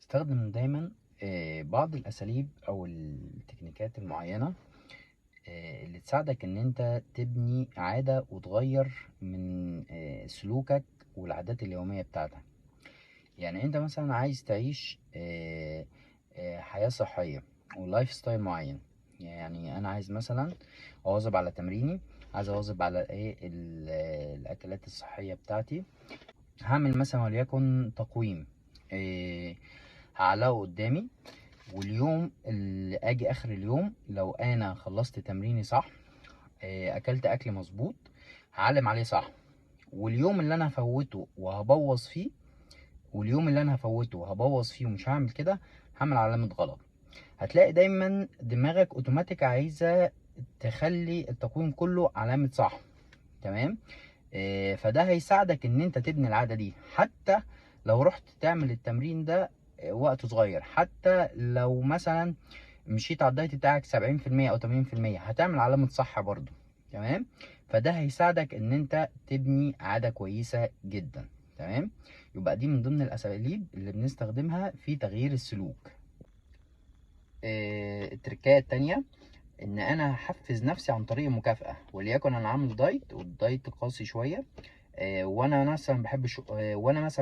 استخدم دايما بعض الأساليب أو التكنيكات المعينة اللي تساعدك إن أنت تبني عادة وتغير من سلوكك والعادات اليومية بتاعتك. يعني أنت مثلا عايز تعيش حياة صحية و lifestyle معين. يعني أنا عايز مثلا أواظب على تمريني، عايز أواظب على إيه الأكلات الصحية بتاعتي. هعمل مثلا وليكن تقويم، هعلقه قدامي، واليوم اللي اجي اخر اليوم لو انا خلصت تمريني صح، اكلت اكل مظبوط، هعلم عليه صح. واليوم اللي انا هفوته وهبوظ فيه، واليوم اللي انا هفوته وهبوظ فيه ومش هعمل كده، هعمل علامة غلط. هتلاقي دايما دماغك اوتوماتيك عايزة تخلي التقويم كله علامة صح، تمام؟ فده هيساعدك ان انت تبني العادة دي، حتى لو رحت تعمل التمرين ده وقت صغير، حتى لو مثلا مشيت على الدايت بتاعك 70% او 80% هتعمل علامة صح برضو، تمام؟ فده هيساعدك ان انت تبني عادة كويسة جدا، تمام؟ يبقى دي من ضمن الاساليب اللي بنستخدمها في تغيير السلوك. التركاية التانية ان انا هحفز نفسي عن طريق المكافأة. وليكن انا عامل دايت، والدايت قاسي شوية، وانا مثلا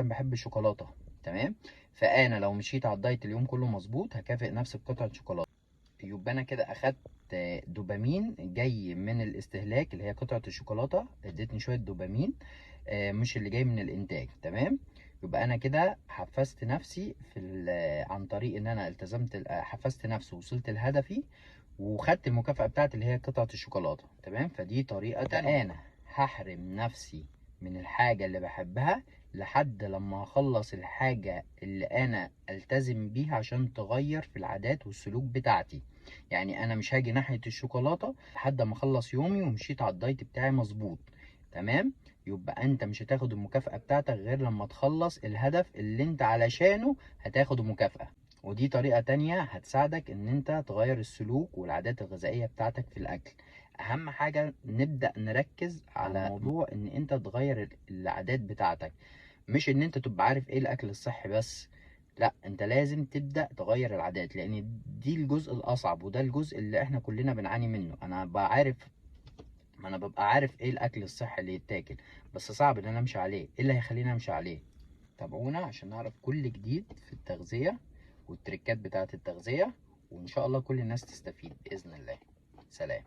بحب الشوكولاتة، تمام؟ فانا لو مشيت على الدايت اليوم كله مظبوط هكافئ نفسي بقطعة شوكولاتة. يبقى انا كده اخدت دوبامين جاي من الاستهلاك اللي هي قطعة الشوكولاتة، ادتني شوية دوبامين، مش اللي جاي من الانتاج، تمام؟ يبقى انا كده حفزت نفسي عن طريق ان انا التزمت حفزت نفسي ووصلت لهدفي وخدت المكافأة بتاعتي اللي هي قطعة الشوكولاتة، تمام؟ فدي طريقة تانية. انا هحرم نفسي من الحاجة اللي بحبها لحد لما اخلص الحاجة اللي انا التزم بيها عشان تغير في العادات والسلوك بتاعتي. يعني انا مش هاجي ناحية الشوكولاتة لحد ما اخلص يومي ومشيت على الدايت بتاعي مظبوط، تمام؟ يبقى انت مش هتاخد المكافأة بتاعتك غير لما تخلص الهدف اللي انت علشانه هتاخد المكافأة. ودي طريقة تانية هتساعدك ان انت تغير السلوك والعادات الغذائية بتاعتك في الاكل. اهم حاجة نبدأ نركز على موضوع ان انت تغير العادات بتاعتك، مش ان انت تبقى عارف ايه الاكل الصحي بس، لا، انت لازم تبدأ تغير العادات، لان دي الجزء الاصعب وده الجزء اللي احنا كلنا بنعاني منه. انا ببقى عارف، ما انا ببقى عارف ايه الاكل الصحي اللي يتاكل، بس صعب ان انا امشي عليه. ايه اللي هيخليني امشي عليه؟ تابعونا عشان نعرف كل جديد في التغذية والتريكات بتاعة التغذية، وان شاء الله كل الناس تستفيد بإذن الله. سلام.